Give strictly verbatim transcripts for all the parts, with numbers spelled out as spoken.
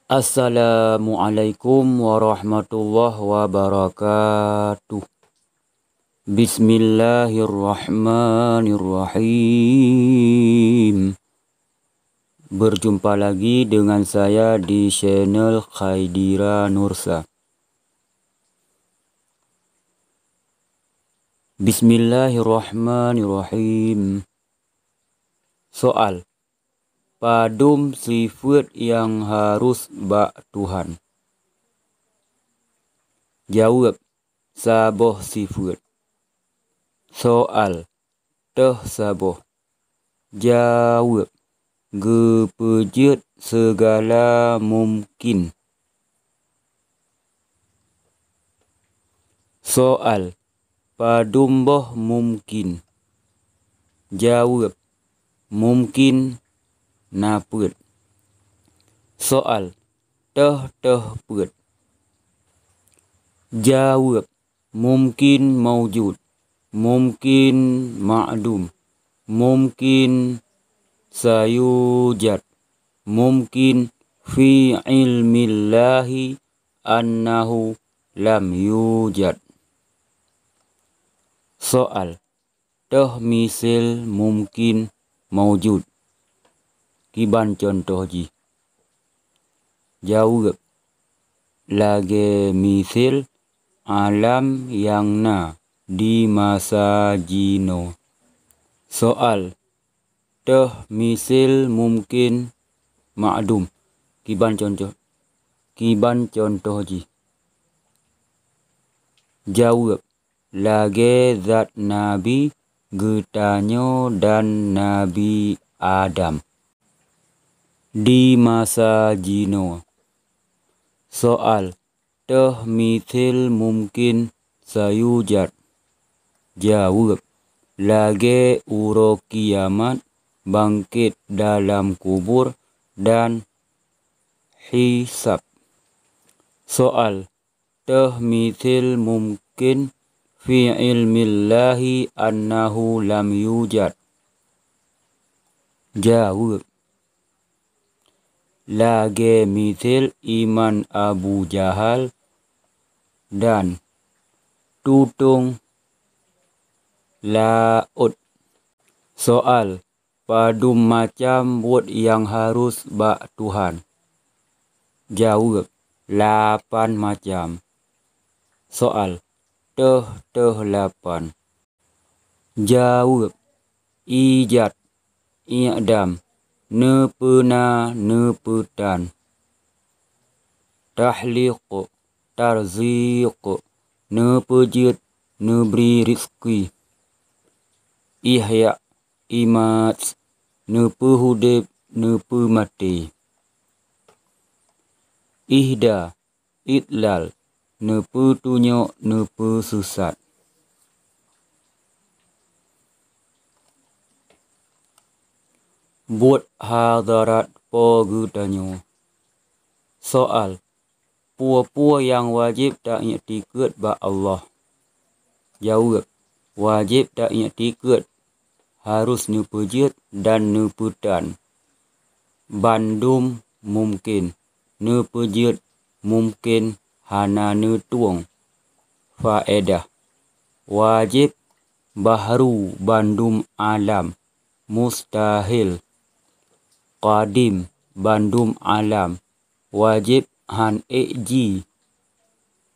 Assalamualaikum warahmatullahi wabarakatuh. Bismillahirrahmanirrahim. Berjumpa lagi dengan saya di channel Khaidira Nursa. Bismillahirrahmanirrahim. Soal, padum sifeuet nyang harus bak Tuhan? Jaweueb, saboh sifeuet. Soal, toh saboh? Jaweueb, geupeujeuet seugala mumkin. Soal, padum boh mumkin? Jaweueb, mumkin na peuet. Soal, toh-toh peuet? Jaweueb, mumkin maujud, mumkin ma'dum, mumkin sayujad, mumkin fi ilmillahi annahu lam yujad. Soal, toh misil mumkin maujud? Kiban cuntoh jih? Jaweueb, lagée misil alam nyang na di masa jinoe. Soal, toh misil mumkin ma'dum? Kiban cuntoh, kiban cuntoh jih? Jaweueb, lagée zat Nabi geutanyoe dan Nabi Adam di masa jinoe. Soal, toh misil mumkin sayujad? Jaweueb, lagée uroe kiamat, bangkét dalam kubur, dan hisab. Soal, toh misil mumkin fi ilmillahi annahu lam yujad? Jaweueb, lagée misil iman Abu Jahal dan tutong laôt. Soal, padum macam buet nyang harus bak Tuhan? Jaweueb, lapan macam. Soal, toh-toh lapan? Jaweueb, ijad, i'dam, neupeuna, neupeutan, takhliq, tarziq, neupeujeuet, neubri rizki, ihya, imat, neupeuhudeb, neupeumaté, ihda, idlal, neupeutunyok, neupeuseusat. Buet hadarat Po geutanyoe. Soal, peue-peue nyang wajéb taiktikeuet bak Allah? Jaweueb, wajéb taiktikeuet harus neupeujeuet dan neupeutan. Bandum mumkin, neupeujeuet mumkin hana neutueng faedah. Wajéb bahru bandum alam, mustahil. Qadim bandum alam, wajéb han ék ji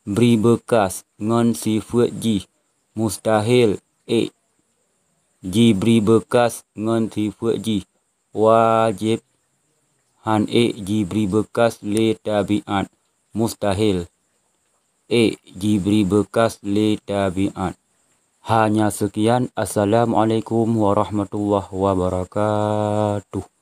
bri beukas ngon sifeuet jih, mustahil ék jibri beukas ngon sifeuet jih, wajéb han ék jibri beukas lé tabiat, mustahil ék jibri beukas lé tabiat. Hanya sekian. Assalamualaikum warahmatullahi wabarakatuh.